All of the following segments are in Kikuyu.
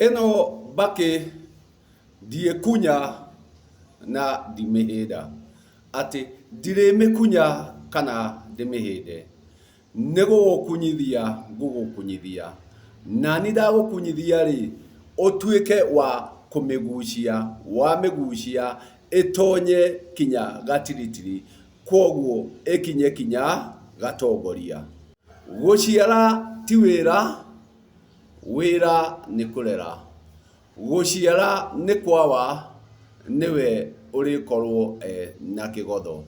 Ĩno mbakĩ ndiĩkunya na ndimĩhĩnda, atĩ ndirĩmĩkunya kana ndĩmĩhĩnde, nĩ gũgũkunyithia ngũgũkunyithia, nani ndagũkunyithia-rĩ, ũtuĩke wa kũmĩgucia, wamĩgucia ĩtonye kinya gatiritiri, kwoguo ĩkinye kinya gatongoria. Gũciara ti wĩra, Wĩra nĩ kũrera. Gũciara nĩ kwawa nĩwe ũrĩkorwo e na kĩgotho.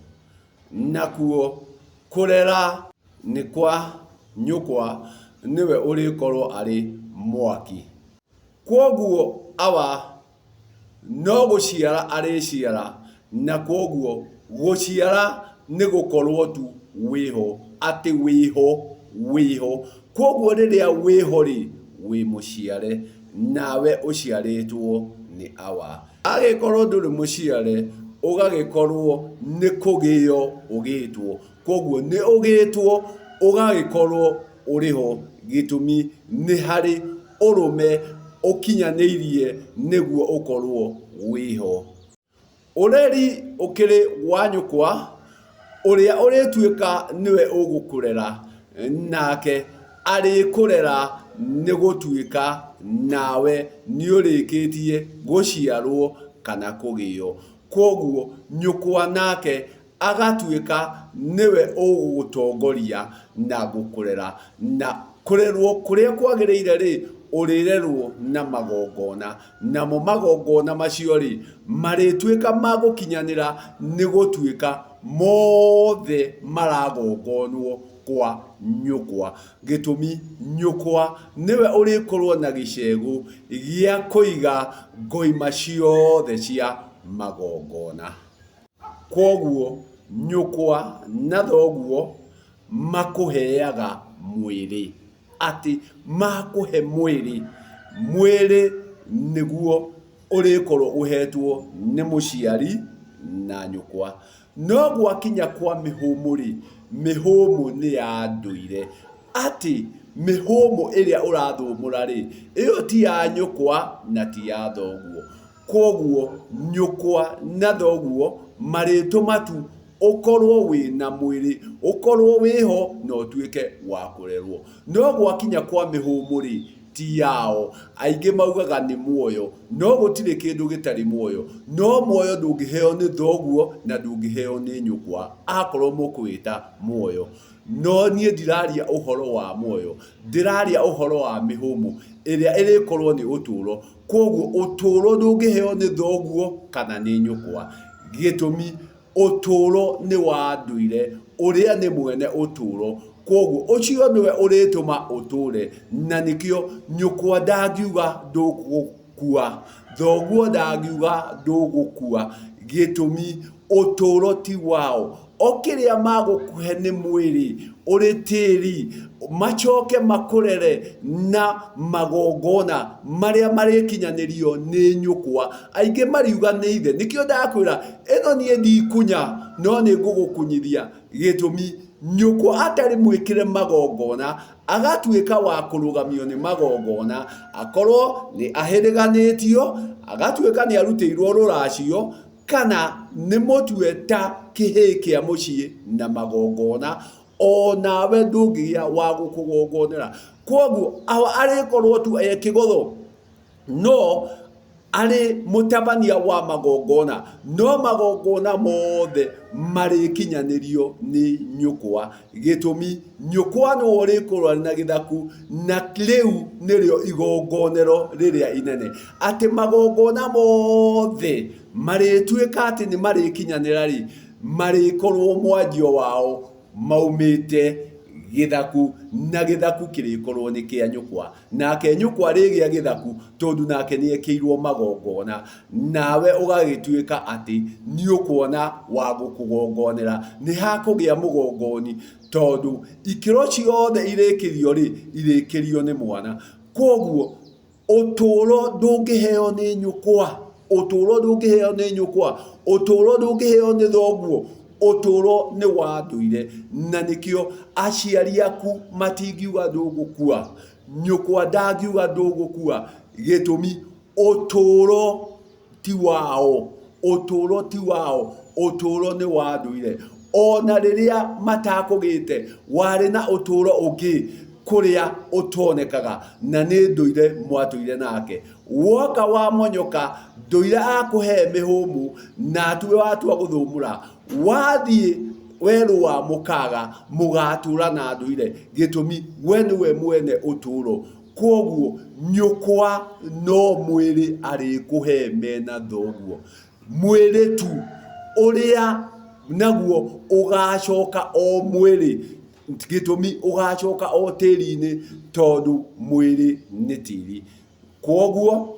Nakuo kũrera nĩ kwa nyũkwa nĩwe ũrĩkorwo arĩ mwaki. Kwoguo awa No gũciara arĩciara, na kwoguo gũciara nĩ gũkorwo tu wĩho, atĩ wĩho, wĩho. Kwoguo rĩrĩa wĩho-rĩ, wĩ mũciare, nawe ũciarĩtwo nĩ Awa. Agĩkorwo ndũrĩ mũciare, ũgagĩkorwo nĩ kũgĩo ũgĩtwo. Kwoguo nĩ ũgĩtwo, ũgagĩkorwo ũrĩ ho gĩtũmi nĩ harĩ ũrũme ũkinyanĩirie nĩguo ũkorwo wĩho. Ũreri ũkĩrĩ wa nyũkwa ũrĩa ũrĩtuĩka nĩwe ũgũkũrera nake arĩkũrera nĩ gũtuĩka nawe nĩũrĩkĩtie gũciarwo kana kũgĩo. Kwoguo nyũkwa nake agatuĩka nĩwe ũgũgũtongoria na gũkũrera, na kũrerwo kũrĩa kwagĩrĩire-rĩ, ũrĩrerwo na magongona, namo magongona macio-rĩ, marĩtuĩka ma gũkinyanĩra nĩ gũtuĩka mothe maragongonwo kwa nyũkwa. Gĩtũmi nyũkwa nĩwe ũrĩkorwo na gĩcegũ gĩa kũiga ngoima ciothe cia magongona. Kwoguo nyũkwa na thoguo makũheaga mwĩrĩ, atĩ makũhe mwĩrĩ, mwĩrĩ nĩguo ũrĩkorwo ũhetwo nĩ mũciari na nyũkwa. No gwakinya kwa mĩhũmũ-rĩ, mĩhũmũ nĩ ya ndũire, atĩ mĩhũmũ ĩrĩa ũrathũmũra-rĩ, ĩyo ti ya nyũkwa na ti ya thoguo. Kwoguo nyũkwa na thoguo marĩtũma tu ũkorwo wĩ na mwĩrĩ, ũkorwo wĩho na ũtuĩke wa kũrerwo. No gwakinya kwa mĩhũmũ-rĩ, ti yao. Aingĩ maugaga nĩ muoyo, no gũtirĩ kĩndũ gĩtarĩ muoyo. No muoyo ndũngĩheo nĩ thoguo na ndũngĩheo nĩ nyũkwa akorwo mũkũwĩta muoyo. No niĩ ndiraria ũhoro wa muoyo, ndĩraria ũhoro wa mĩhũmũ ĩrĩa ĩrĩkorwo nĩ ũtũro. Kwoguo ũtũũro ndũngĩheo nĩ thoguo kana nĩ nyũkwa. Gĩtũmi, ũtũũro nĩ wa ndũire, ũrĩa nĩ mwene ũtũũro. Kwoguo ũcio nĩwe ũrĩtũma ũtũũre, na nĩkĩo nyũkwa ndangiuga ndũgũkua, thoguo ndangiuga ndũgũkua. Gĩtũmi, ũtũũro ti wao. O kĩrĩa magũkũhe nĩ mwĩrĩ ũrĩ tĩri, macoke makũrere na magongona marĩa marĩkinyanĩrio nĩ nyũkwa. Aingĩ mariuga nĩ ithe. Nĩkĩo ndakwĩra ĩno niĩ ndikunya no nĩ ngũgũkunyithia. Gĩtũmi, nyũkwa atarĩ mwĩkĩre magongona, agatuĩka wa kũrũgamio nĩ magongona, akorwo nĩ ahĩrĩganĩtio, agatuĩka nĩ arutĩirwo rũracio, kana nĩ mũtue ta kĩhĩĩ kĩa mũciĩ na magongona, o nawe ndũngĩgĩa wa gũkũgongonera. Kwoguo awa arĩkorwo tu e kĩgotho, no arĩ mũtabania wa magongona, no magongona mothe marĩkinyanĩrio nĩ nyũkwa. Gĩtũmi, nyũkwa nĩwe ũrĩkorwo arĩ na gĩthaku, na rĩu nĩrĩo igongonero rĩrĩa inene. Atĩ magongona mothe marĩtuĩka atĩ nĩ marĩkinyanĩra-rĩ, marĩkorwo mwanjio wao maumĩte gĩthaku, na gĩthaku kĩrĩkorwo nĩ kĩa nyũkwa. Nake nyũkwa arĩgĩa gĩthaku tondũ nake nĩ ekĩirwo magongona, nawe ũgagĩtuĩka atĩ nĩ ũkuona wa gũkũgongonera. Nĩ hakũgĩa mũgongoni tondũ ikĩro ciothe irĩkĩrio rĩ, irĩkĩrio nĩ mwana. Kwoguo ũtũũro ndũngĩheo nĩ nyũkwa, ũtũũro ndũngĩheo nĩ nyũkwa, ũtũũro ndũngĩheo nĩ thoguo, ũtũũro nĩ wa ndũire. Na nĩkĩo aciari aku matingiuga ndũgũkua, nyũkwa ndangiuga ndũgũkua. Gĩtũmi, ũtũũro ti wao, ũtũũro ti wao, ũtũũro nĩ wa ndũire. Ona rĩrĩa matakũgĩte, warĩ na ũtũũro ũngĩ kũrĩa ũtonekaga, na nĩ ndũire mwatũire nake. Woka wamonyoka, ndũire akũhe mĩhũmũ, na atue watua gũthũmũra. Wathiĩ werũ wa mũkaga, mũgatũra na ndũire. Gĩtũmi, we nĩwe mwene ũtũũro. Kwoguo nyũkwa no mwĩrĩ arĩkũhe mena thoguo. Mwĩrĩ tu ũrĩa naguo ũgacoka o mwĩrĩ. Gĩtũmi ũgacoka o tĩri-inĩ tondũ mwĩrĩ nĩ tĩri. Kwoguo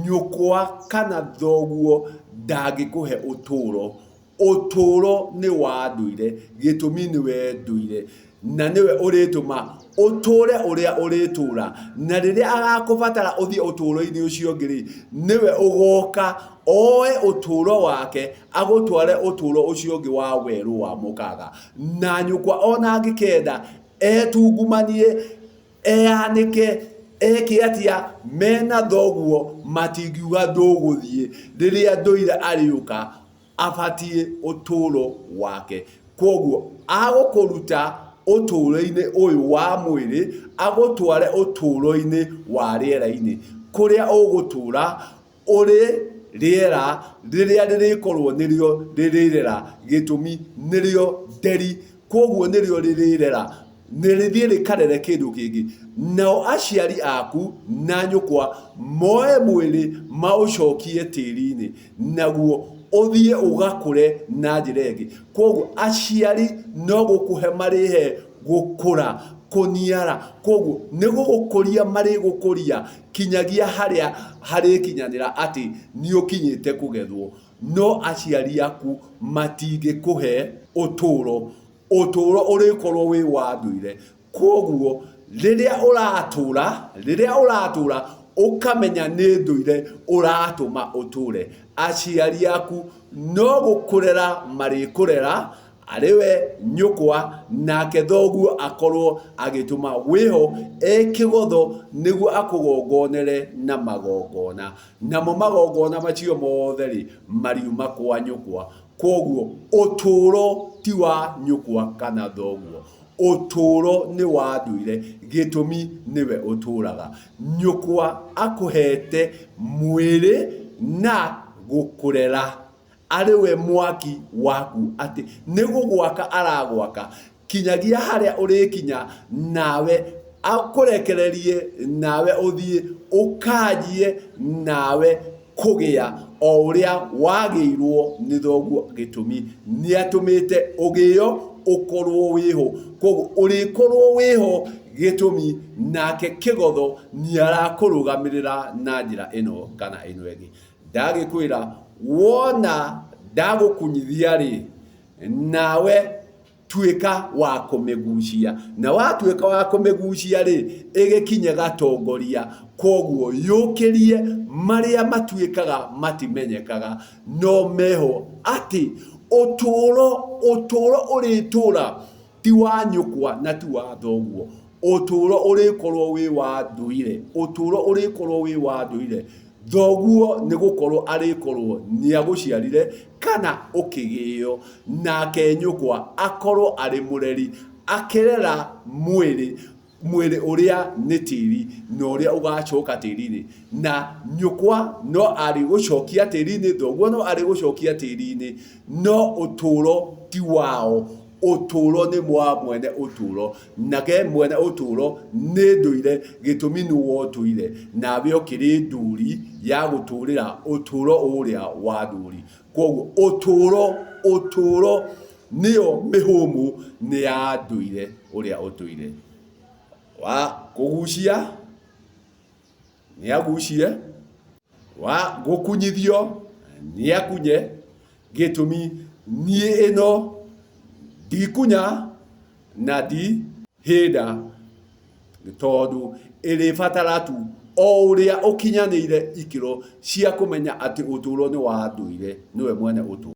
nyũkwa kana thoguo ndangĩkũhe ũtũũro. Ũtũũro nĩ wa ndũire, gĩtũmi nĩwe ndũire, na nĩwe ũrĩtũma ũtũũre ũrĩa ũrĩtũũra. Na rĩrĩa agakũbatara ũthiĩ ũtũũro-inĩ ũcio ũngĩ-rĩ, nĩwe ũgoka oe ũtũũro wake agũtware ũtũũro ũcio ũngĩ wa werũ wa mũkaga. Na nyũkwa ona angĩkenda etungumanie, eyanĩke, eke atĩa, mena thoguo matingiuga ndũgũthiĩ. Rĩrĩa ndũire arĩũka, abatiĩ ũtũũro wake. Kwoguo agũkũruta ũtũũro-inĩ ũyũ wa mwĩrĩ agũtware ũtũũro-inĩ wa rĩera-inĩ, kũrĩa ũgũtũũra ũrĩ rĩera rĩrĩa rĩrĩkorwo nĩrĩo rĩrĩrera, gĩtũmi nĩrĩo nderi, kwoguo nĩrĩo rĩrĩrera, rĩthiĩ rĩkarere kĩndũ kĩngĩ. Nao aciari aku na nyũkwa moe mwĩrĩ maũcokie tĩri-inĩ, naguo ũthiĩ ũgakũre na njĩra ĩngĩ. Kwoguo aciari no gũkũhe marĩhe gũkũra, kũniara, kwoguo nĩ gũgũkũria marĩgũkũria kinyagia harĩa harĩkinyanĩra atĩ nĩ ũkinyĩte kũgethwo. No aciari aku matingĩkũhe ũtũũro, ũtũũro ũrĩkorwo wĩ wa ndũire. Kwoguo rĩrĩa ũratũra, rĩrĩa ũratũra ũkamenya nĩ ndũire ũratũma ũtũre. Aciari aku no gũkũrera marĩkũrera arĩ we nyũkwa, nake thoguo akorwo agĩtũma wĩho e kĩgotho nĩguo akũgongonere na magongona. Namo magongona macio mothe-rĩ, mariuma kwa nyũkwa. Kwoguo ũtũũro ti wa nyũkwa kana thoguo, ũtũũro nĩ wa ndũire, gĩtũmi nĩwe ũtũũraga. Nyũkwa akũhete mwĩrĩ na gũkũrera arĩ we mwaki waku, atĩ nĩ gũgwaka aragwaka kinyagia harĩa ũrĩkinya, nawe akũrekererie, nawe ũthiĩ ũkanjie nawe kũgĩa o ũrĩa wagĩirwo nĩ thoguo, gĩtũmi nĩatũmĩte ũgĩo ũkorwo wĩho. Koguo ũrĩkorwo wĩho gĩtũmi nake kĩgotho nĩarakũrũgamĩrĩra na njĩra ĩno kana ĩno ĩngĩ. Ndagĩkwĩra wona ndagũkunyithia rĩ, nawe tuĩka wa kũmĩgucia, na watuĩka wa kũmĩgucia rĩ, ĩgĩkinye gatongoria. Kwoguo yũkĩrie marĩa matuĩkaga matimenyekaga no meho, atĩ ũtũũro, ũtũũro ũrĩtũũra ti wa nyũkwa na ti wa thoguo, ũtũũro ũrĩkorwo wĩ wa ndũire, ũtũũro ũrĩkorwo wĩ wa ndũire. Thoguo nĩ gũkorwo arĩkorwo nĩ agũciarire kana ũkĩgĩo, nake nyũkwa akorwo arĩ mũreri akĩrera mwĩrĩ, mwĩrĩ ũrĩa nĩ tĩri na ũrĩa ũgacoka tĩri-inĩ. Na nyũkwa no arĩgũcokia tĩri-inĩ, thoguo no arĩgũcokia tĩri-inĩ, no ũtũũro ti wao. Ũtũũro nĩ wa mwene ũtũũro, nake mwene ũtũũro nĩ ndũire, gĩtũmi nĩwe ũtũire, nawe ũkĩrĩ ndũri ya gũtũũrĩra ũtũũro ũrĩa wa ndũri. Kwoguo ũtũũro, ũtũũro nĩyo mĩhũmũ nĩ ya ndũire ũrĩa ũtũire. Wa kũgucia nĩ agucie, wa gũkunyithio nĩ akunye, gĩtũmi niĩ ĩno ndikunya na ndihĩnda, tondũ ĩrĩbatara tu o ũrĩa ũkinyanĩire ikĩro cia kũmenya atĩ ũtũũro nĩ wa ndũire, nĩwe mwene ũtũũro.